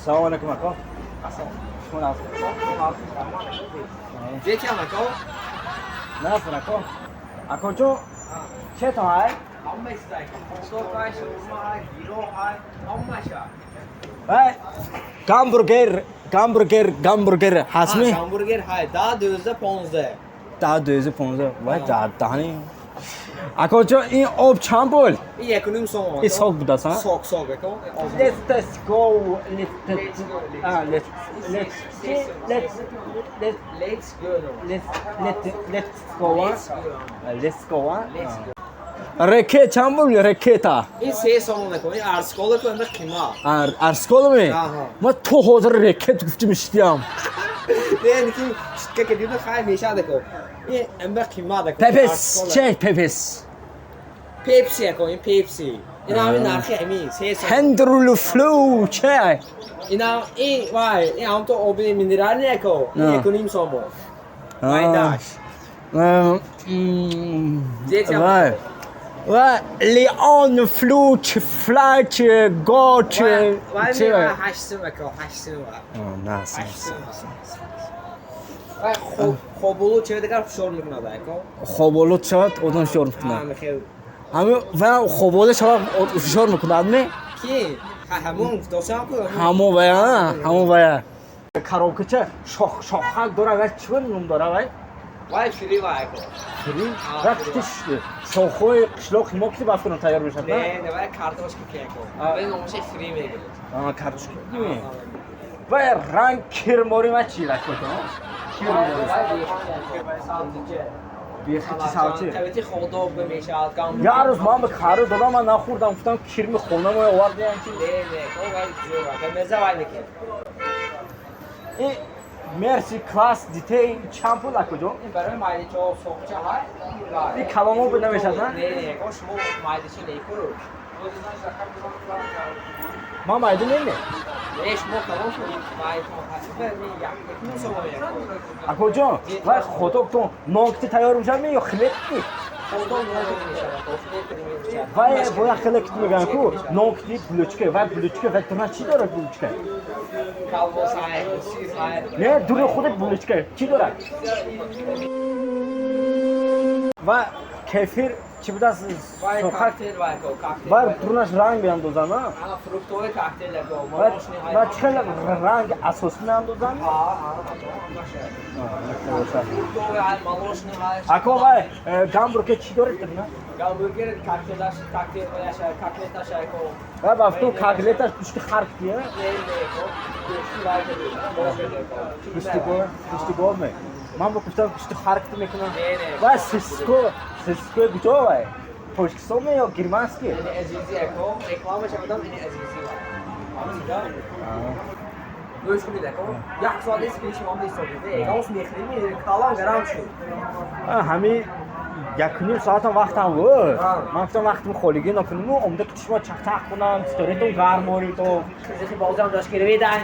Салом алейкум, ака. Шумо нағз? Зечам, ако? Нағз, ака. Акоҷон, четон ҳай? Ҳама чизай. Хот-дог ҳай, шаурма ҳай, гиро ҳай, ҳамаша. Вай, гамбургер, гамбургер, гамбургер ҳастми? Гамбургер ҳай, 10, 12, 15. 10, 12, 15. Вай, даҳани. Акоҷон, ин об чанд пул? Ин 1,5 сом. Ин сок будааст, а? Сок, сок, ако. Let's go. Let's ah, let's let's let's let's Let's go. Let's let's let's go on. Let's go. Let's go on. Let's go. Ракет чанд пул, ракета? Ин 3 сом, ако. Ин арскола ку, инда қимат. Арсколами? Аҳа. Ма то ҳозир ракет гуфтим, иштиям. Не, ки шутка кардиду, хай, мешад, ако. Ин инда қимат, ако. Пепс, че пепс? Пепси, ако, ин пепси. Ин ҳамин нархи ҳамин, 3 сом. Хендрулу флу че? Ина ин вай, ин ҳам то оби минералӣ, ако. Ин 1,5 сом. Майдаш. Зечам? Вай. Вай, Леон флуч флач гоч вай че? 8 сум, ако, 8 сум. Нас. 8 сум. Вай, хоболуд чева дигар фишор мекунад, ако. Хоболуд шавад, одам фишор мекунад. Ҳа, ҳамин ва хоболуд шавад, фишор мекунад, не? Ки ҳамон гуфтосам ку. Ҳамон вая, ҳамон вая. Коробкача шох шохак дора, вай чӣ ном дора вай? Вай фири, вай, ако. Фири? Ва кити шохҳои қишлоқи мо ки бафтона тайёр мешавад, не? Не, вай картошка ки, ако. Вай номаша фири мегӯяд. Картошка. Вай ранг кирмори ва чи ракото? Кирмори. Бехи чи савчи? Қабити хот-дог мешавад. Як рӯз ман ба каро додам, ман нахӯрдам, гуфтам, кирми хона мо овардиям ки. Не, не, вай зӯр, меза вай неки. Ин мерси класс детей чанд пул, акоҷон? Ин барои майдачаҳо соқча ҳай. Ин каломо бу намешавад, на? Не, не, ко, шумо майдача неку. Ман майда не? Не, шумо калон шуд, 1,5 сом. Акоҷон, вай хот-догтон нон ки тайёр мешавад ё хлеб ки? Хот-дог нон мешавад. Вай бояд хеле кит мегӯянд ку, нон ки булочка, вай булочка, вай дуна чӣ дорад булочка? Колбаса ҳай, сир ҳай. Не, дури худи булочка чӣ дорад? Ва кефир чӣ будааст? Вай сохак. Коктейл, вай, коктейл. Вай дурунаш ранг меандозанд, а? Фруктовый коктейл, ако. Ва чӣ хел ранг асосӣ меандозанд? Фруктовый ҳай, молочный ҳай. Ако, вай гамбургер чӣ доред дуна? Гамбургер коктейлаш, коктейл, котлеташ, ако. Вай бафту котлеташ гӯшти хар кития? Не, не, гӯшти вай. Гӯшти гов, гӯшти гов ме? Ман ба гуфтам, гӯшти хар кити мекунам. Не, не. Вай сиско, сиско куҷо, вай Тоҷикистон ме ё германский? Ини азизи, ако, рекламаш одам, ини азизи. Гӯш кунед, ако, як соат нест, пеши ман истодед, эгос мехӯрем, калам гарам шуд. Ҳамин 1,5 соатам вақтам буд. Ман гуфтам, вақтим холигӣ накунему, омда ки шумо чақчақ кунам, сторитон гарм оритон. Қизиқи бозиам дошт, гирвидан.